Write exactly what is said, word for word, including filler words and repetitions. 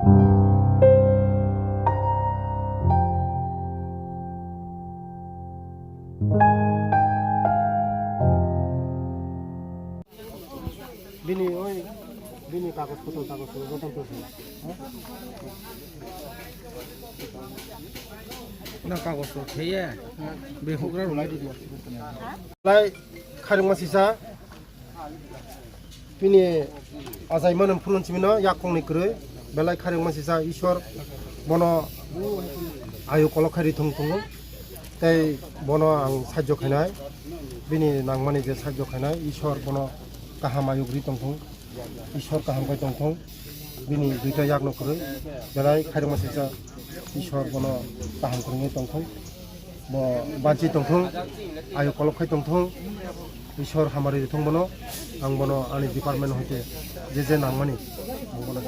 Bini oi, bini kagoj potro, kagoj potro joto tongsi. Na kagoj to kheye, be hugra rulai di. Lai khairokma sisa, bini ajaimano phulun simino yak kongni kwrwi, belai khairokma sisa Ishwar bono ayu kolok khairi thung thungo, tei bono ang sajjo khainai, bini nangmani je sajjo khainai, Ishwar bono kaham ayuk ri tongthung. Ishwar kaham khai tongthung, bini duita yakno kwrwi, belai khairokma sisa Ishwar bono kaham kwrwngwi tongthung, bo banchi tongthung, ayu kolok khai tongthung, Ishwar hamari rithung bono, ang bono ani department hoite je je nangmani, ang bono.